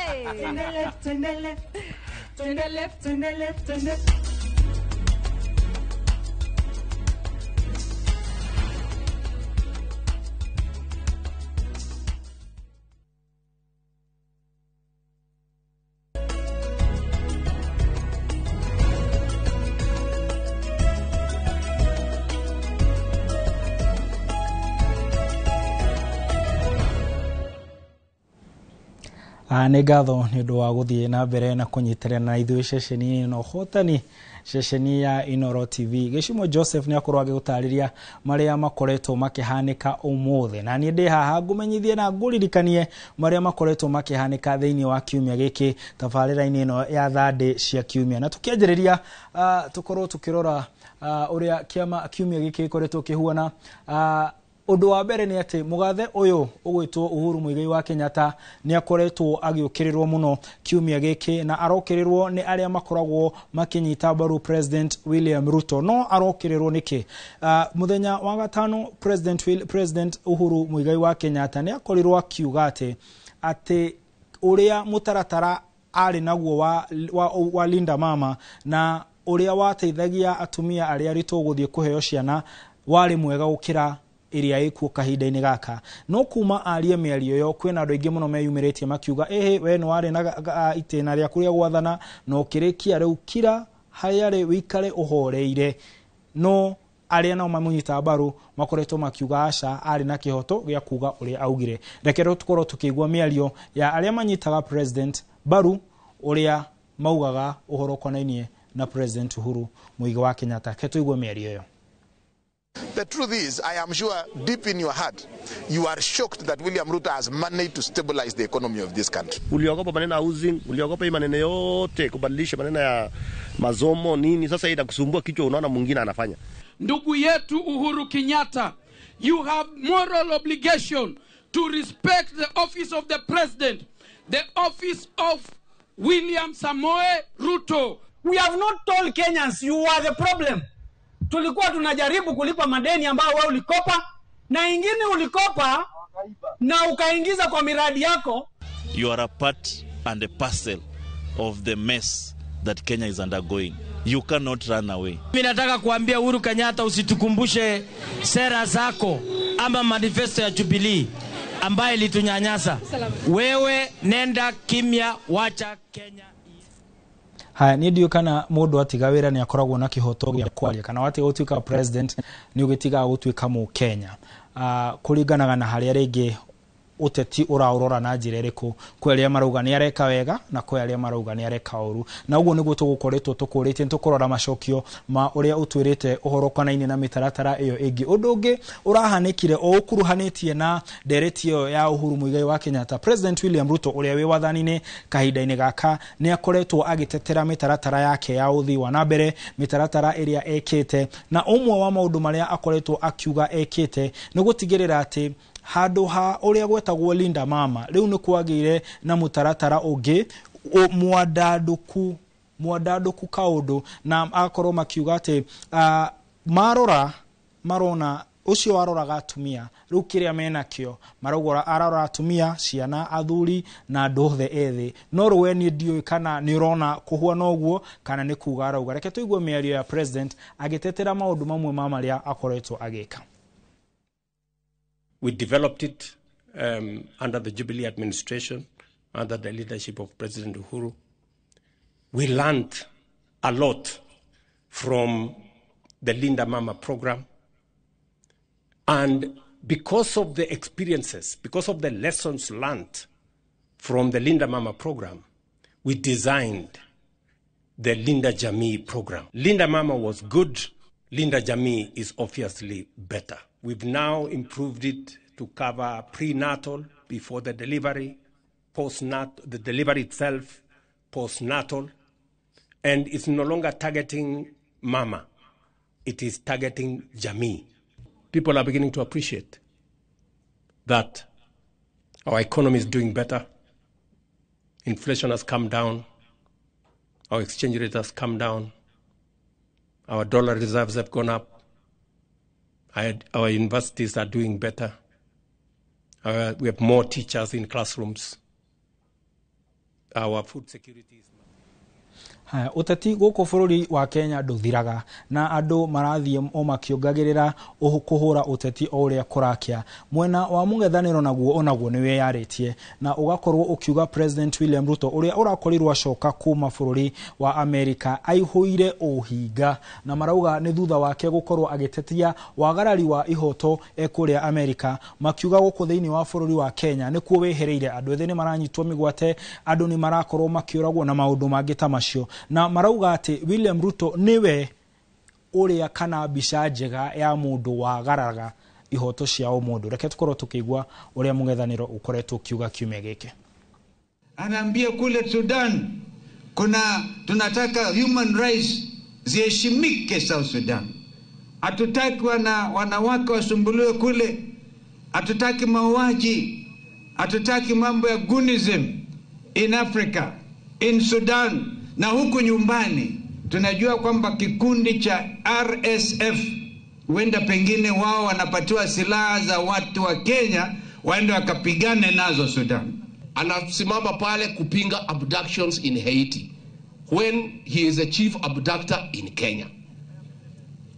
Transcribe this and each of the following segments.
Turn the left, turn the left, turn the left, turn the left, turn the Nĩ ngatho nĩ ũndũ wa gũthiĩ na mbere na kũnyitĩrĩra na ithuĩ ceceni na ũhotani ceceni ya Inooro TV. Gĩcumo Joseph nĩ akorwo agĩgũtarĩria marĩa makoretwo makĩhanĩka ũmũthĩ, na niĩ ndĩ haha ngũmenyithie na ngũririkanie marĩa makoretwo makĩhanĩka thĩinĩ wa kiumia gĩkĩ tabarĩra-inĩ ĩno ya thandĩ cia kiumia. Na tũkĩanjĩrĩria tũkorwo tũkĩrora ũrĩa kĩama kiumia gĩkĩ gĩkoretwo kĩhuana. Ũndũ wa mbere nĩ atĩ mũgathe ũyũ ũgwĩtwo Uhuru Muigai wa Kenyatta nĩ akoretwo agĩũkĩrĩrwo mũno kiumia gĩkĩ, na arokĩrĩrwo nĩ arĩa makoragwo makĩnyita mbaru President William Ruto. No arokĩrĩrwo nĩkĩ? Mũthenya wa gatano President Uhuru Muigai wa Kenyatta nĩ akorirwo akiuga atĩ ũrĩa mũtaratara arĩ naguo wa Linda Mama na ũrĩa wateithagia atumia arĩa aritũ gũthiĩ kũheo ciana warĩ mwega gũkĩra ĩrĩa ĩkuo kahinda-inĩ gaka. No kuma arie mĩario ĩyo kwĩna andũ aingĩ mũno meyumĩrĩtie makiuga ĩhĩ, we nĩ warĩ na itĩna rĩaku rĩa gwathana na ũkĩrĩkia, rĩu kira harĩa rĩ wĩikare ũhoreire. No arĩa nao mamũnyita mbaru makoretwo makiuga aca, arĩ na kĩhoto gĩa kuga ũrĩa augire. Reke rĩu tũkorwo tũkĩigua mĩario ya arĩa manyitaga President mbaru ũrĩa maugaga ũhoro ũkonainie na President Uhuru Muigai wa Kenyatta. Reke tũigue mĩario ĩyo. The truth is, I am sure deep in your heart, you are shocked that William Ruto has managed to stabilize the economy of this country. Uliogopa maneno ya housing, uliogopa hii maneno yote, kubadilisha maneno ya mazomo nini, sasa inakusumbua kichwa, unaona mwingine anafanya. Ndugu yetu Uhuru Kenyatta, you have moral obligation to respect the office of the president, the office of William Samoei Ruto. We have not told Kenyans you are the problem. Tulikuwa tunajaribu kulipa madeni ambayo wewe ulikopa, na ingine ulikopa na ukaingiza kwa miradi yako. You are a part and a parcel of the mess that Kenya is undergoing. You cannot run away. Mimi nataka kuambia Uhuru Kenyatta usitukumbushe sera zako ama manifesto ya Jubilee ambaye ilitunyanyasa. Wewe nenda kimya, wacha Kenya. Haya, niĩ ndiũĩ kana mũndũ atiga wĩra nĩ akoragwo na kĩhoto gĩa kwaria, kana watiga gũtuĩka president nĩ ũgĩtigaga gũtuĩka mũkenya. Kũringanaga na harĩa rĩngĩ ũteti ũraũrora na njĩra ĩrĩkũ. Kwĩ arĩa marauga nĩ areka wega na kwĩ arĩa marauga nĩ areka ũru, na ũguo nĩguo tũgũkoretwo tũkũrĩtie. Nĩ tũkũrora macokio ma ũrĩa ũtwĩrĩte ũhoro ũkonainie na mĩtaratara ĩyo ĩngĩ. Ũndũ ũngĩ ũrahanĩkire o ũkuruhanĩtie na ndereti ĩyo ya Uhuru Muigai wa Kenyatta, President William Ruto ũrĩa wĩ wathani-inĩ kahinda-inĩ gaka nĩ akoretwo agĩtetera mĩtaratara yake ya ũthii wa na mbere, mĩtaratara ĩrĩa ekĩte, na ũmwe wa maũndũ marĩa akoretwo akiuga ekĩte nĩ gũtigĩrĩra atĩ handũ ha ũrĩa gwetagwo Linda Mama rĩu nĩ kwagĩire na mũtaratara ũngĩ mwandandũku kaũndũ, na akorwo makiuga atĩ marora marona ũcio waroraga atumia rĩu kĩrĩa menakĩo marauga ararora atumia, ciana, athuri na andũ othe ethĩ. No rĩu we niĩ ndiũĩ kana nĩ ũrona kũhuana ũguo kana nĩ kuga arauga. Reke tũigue mĩario ya President agĩtetera maũndũ mamwe ma marĩa akoretwo agĩka. We developed it under the Jubilee administration, under the leadership of President Uhuru. We learned a lot from the Linda Mama program. And because of the experiences, because of the lessons learned from the Linda Mama program, we designed the Linda Jamii program. Linda Mama was good. Linda Jamii is obviously better. We've now improved it to cover prenatal, before the delivery, postnatal, the delivery itself, postnatal, and it's no longer targeting mama. It is targeting Jamii. People are beginning to appreciate that our economy is doing better. Inflation has come down. Our exchange rate has come down. Our dollar reserves have gone up. Our universities are doing better. We have more teachers in classrooms. Our food security is Haya, ũteti gũkũ bũrũri wa Kenya ndũthiraga na andũ marathiĩ o makĩongagĩrĩra kũhũra ũteti o ũrĩa kũrakĩa. Mwena wa mũng'ethanĩro naguo onaguo nĩ wĩyarĩtie na ũgakorwo ũkiuga President William Ruto ũrĩa ũrakorirwo acoka kuma bũrũri wa Amerika aihũire ũhinga, na marauga nĩ thutha wake gũkorwo agĩtetia wagarari wa ihoto e kũrĩa Amerika, makiuga gũkũ thĩinĩ wa bũrũri wa Kenya nĩkuo wĩhĩrĩire, andũ ethĩ nĩ maranyitwo mĩgwate, andũ nĩ marakorwo makĩũragwo na maũndũ mangĩ ta macio, na marauga atĩ William Ruto nĩwe ũrĩa kana mbica njega ya mũndũ wagaraga ihoto cia ũmũndũ. Reke tũkorwo tũkĩigua ũrĩa mũng'ethanĩro ũkoretwo ũkiuga kiumia gĩkĩ. Anaambia kule Sudan kuna tunataka human rights ziheshimike South Sudan. Hatutaki wanawake wasumbuliwe kule, hatutaki mauaji, hatutaki mambo ya gunism in Africa, in Sudan. Na huku nyumbani tunajua kwamba kikundi cha RSF huenda pengine wao wanapatiwa silaha za watu wa Kenya waende wakapigane nazo Sudan. Anasimama pale kupinga abductions in Haiti when he is a chief abductor in Kenya.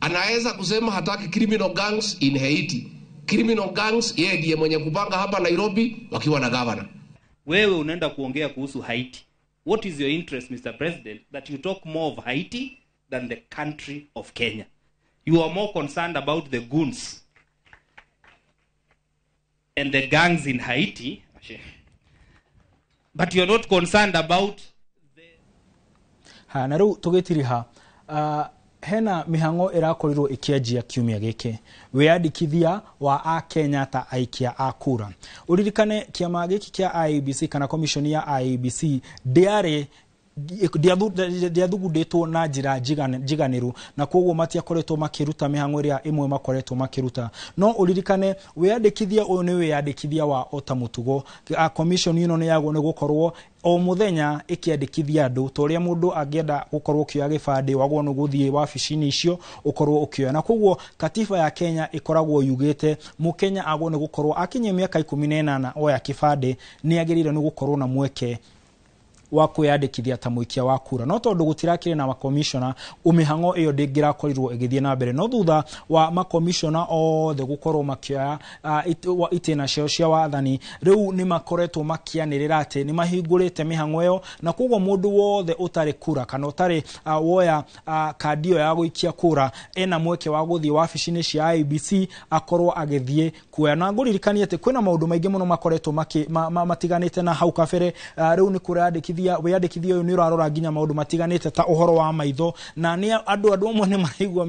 Anaweza kusema hataki criminal gangs in Haiti. Criminal gangs yeye ndiye mwenye kupanga hapa Nairobi wakiwa na governor. Wewe unaenda kuongea kuhusu Haiti. What is your interest, Mr. President, that you talk more of Haiti than the country of Kenya? You are more concerned about the goons and the gangs in Haiti, but you are not concerned about the... Ha, na rĩu tũgĩtiriha hena mĩhang'o ĩrakorirwo ĩkĩanjia kiumia gĩkĩ, wĩyandĩkithia wa akenya ta aikia a kura. Ũririkane kĩama gĩkĩ kĩa IEBC kana commission ya IEBC ndĩarĩ ndiathugundĩtwo na njĩra njiganĩru, na koguo matiakoretwo makĩruta mĩhang'o ĩrĩa ĩmwe makoretwo makĩruta. No ũririkane wĩyandĩkithia ũyũ nĩ wĩyandĩkithia wa ota mũtugo. Commission ĩno nĩ yagwo nĩ gũkorwo o mũthenya ĩkĩandĩkithia andũ ta ũrĩa mũndũ angĩenda gũkorwo ũkĩoya gĩbandĩ wagwo nĩ gũthiĩ wabici-inĩ icio ũkorwo ũkĩoya. Na koguo katiba ya Kenya ĩkoragwo yugĩte mũkenya agwo nĩ gũkorwo akinyia mĩaka 18 oya kĩbandĩ nĩ agĩrĩire nĩ gũkorwo na mweke wa kwĩyandĩkithia ta mũikia wa kura. No tondũ gũtirakĩrĩ na makomishona, mĩhang'o ĩyo ndĩngĩrakorirwo ĩgĩthiĩ na mbere. No thutha wa makomishona othe gũkorwo makĩoya itĩna ciao cia wathani, rĩu nĩ makoretwo makĩanĩrĩra atĩ nĩ mahingũrĩte mĩhang'o ĩyo, na koguo mũndũ wothe ũtarĩ kura kana ũtarĩ woya kandi ĩyo ya gũikia kura ena mweke wa gũthiĩ wabici-inĩ cia IEBC akorwo agĩthiĩ kuoya. Na ngũririkanie atĩ kwĩna maũndũ maingĩ mũno makoretwo matiganĩte na hau kabere. Rĩu nĩ kũreyandĩkithia wĩyandĩkithia ũyũ nĩ ũrarora nginya maũndũ matiganĩte ta ũhoro wa maitho, na nĩ andũ amwe nĩ maraigua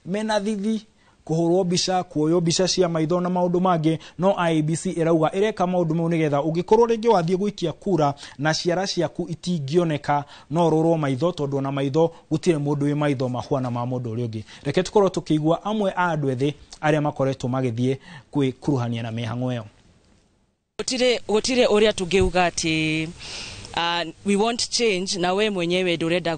mena thithi kũhũrwo mbica, kuoywo mbica cia maitho na maũndũ mangĩ. No IEBC ĩrauga ĩreka maũndũ mau nĩgetha ũngĩkorwo rĩngĩ wathiĩ gũikia kura na ciara ciaku itingĩoneka no ũrorwo maitho, tondũ ona maitho gũtirĩ mũndũ wĩ maitho mahuana ma mũndũ ũrĩa ũngĩ. Reke tũkorwo tũkĩigua amwe a andũ ethĩ arĩa makoretwo magĩthiĩ kwĩkuruhania na mĩhang'o ĩyo. Gũtirĩ ũrĩa tũngĩuga atĩ we want change na we mwenyewe ndũrenda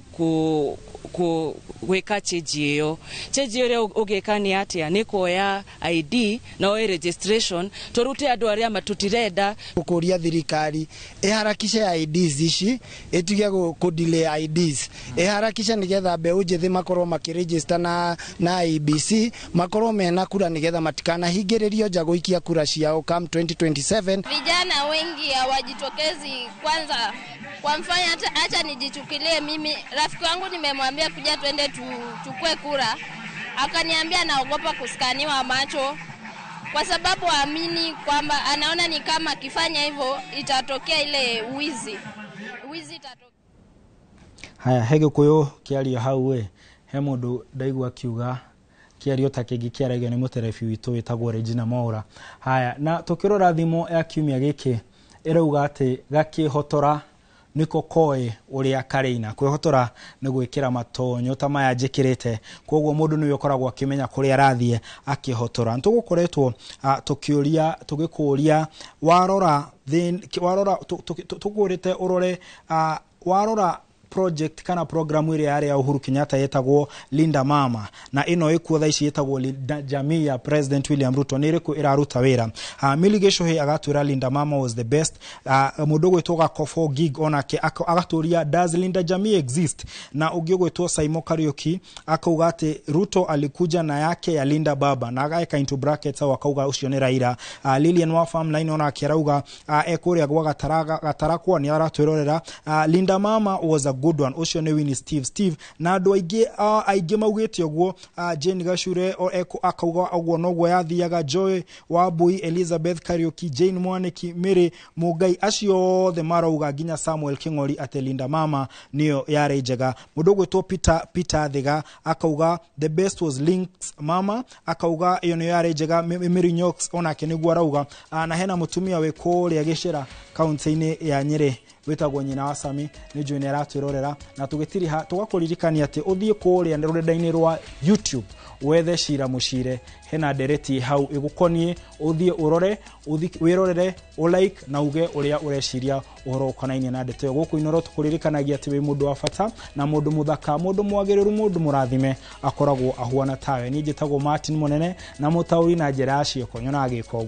gwĩka change ĩyo. Change ĩrĩa ũngĩka nĩ atĩa? Nĩ kuoya ID na oe registration tũrute andũ arĩa matũtirenda. Gũkũria thirikari ĩharakishe IDs ici, ĩtige kũ delay IDs, ĩharakishe nĩgetha mbeũ njĩthĩ makorwo makĩregister na IEBC, makorwo mena kura nĩgetha matikanahingĩrĩrio nja gũikia kura ciao come 2027. Vijana wengi hawajitokezi. Kwanza kwa mfano, hata nijichukulie mimi, rafiki wangu nimemwambia kuja twende tuchukue kura, akaniambia naogopa kuskaniwa macho kwa sababu haamini kwamba, anaona ni kama akifanya hivyo itatokea ile wizi. Wizi itatokea. Haya, he gĩkũyũ kĩario hau we, he mũndũ ndaigua akiuga kĩario ta kĩngĩ kĩaragio nĩ mũterebi witũ wĩtagwo Regina Mwaura. Haya, na tũkĩrora thimo ya kiumia gĩkĩ ĩrauga atĩ gakĩhotora nĩko koĩ ũrĩa karĩina. Kwĩhotora nĩ gwĩkĩra matonyo ta maya njĩkĩrĩte, koguo mũndũ nĩwe ũkoragwo akĩmenya kũrĩa arathiĩ akĩhotora. Nĩtũgũkoretwo tũkĩũria tũgĩkũria warora tũkũrĩte ũrore warora Project kana programu ĩrĩa yarĩ ya Uhuru Kenyatta yetagwo Linda Mama na ĩno ĩkuo thaa ici ĩtagwo Linda Jamii ya President William Ruto nĩ ĩrĩkũ ĩraruta wĩra? Milly Gĩcũhĩ agatwĩra Linda Mama was the best. Mũndũ ũgwĩtwo Gakofo Gig onake agatũria, "Does Linda Jamii exist?" Na ũngĩ ũgwĩtwo Saimo Kariuki akauga atĩ Ruto alikuja na yake ya Linda Baba na agaeka into brackets au akauga ũcio nĩ Raila. Lilian wa Farmline onake arauga ekũrĩa gwa Gatarakwa nĩ aratwĩrorera. "Linda Mama was a good one." Ũcio nĩ Winnie Steve Steve na andũ aingĩ, aingĩ maugĩte ũguo. Jane Gacure akauga ũguo noguo yathiaga. Joy Wambui, Elizabeth Kariuki, Jane Mwaniki, Mary Mũngai, acio othe marauga, nginya Samuel King'ori, atĩ Linda Mama nĩyo yarĩ njega. Mũndũ ũgwĩtwo Peter Thiga akauga the best was Links Mama, akauga ĩyo nĩyo yarĩ njega. Mary Nyox onake nĩguo arauga. Na hena mũtumia wĩ kũrĩa Gĩcĩra kaunti-inĩ ya Nyĩrĩ wĩtagwo nyina wa Sami, nĩ njũĩ nĩ aratwĩrorera. Na tũgĩtiriha tũgakũririkania atĩ ũthiĩ kũrĩa rũrenda-inĩ rwa YouTube wethe Cira Mũcire, hena ndereti hau ĩgũkoniĩ, ũthiĩ ũrore, wĩrorere, ũlike na uge ũrĩa ũreciria ũhoro ũkonainie na ndeto ĩyo. Gũkũ Inoro tũkũririkanagia atĩ wĩ mũndũ wa bata na mũndũ mũthaka, mũndũ mwagĩrĩru, mũndũ mũrathime akoragwo ahuana tawe. Niĩ njĩtagwo Martin Mũnene na mũtaũri na njĩra ya ciĩko nyonaga gĩko ũguo.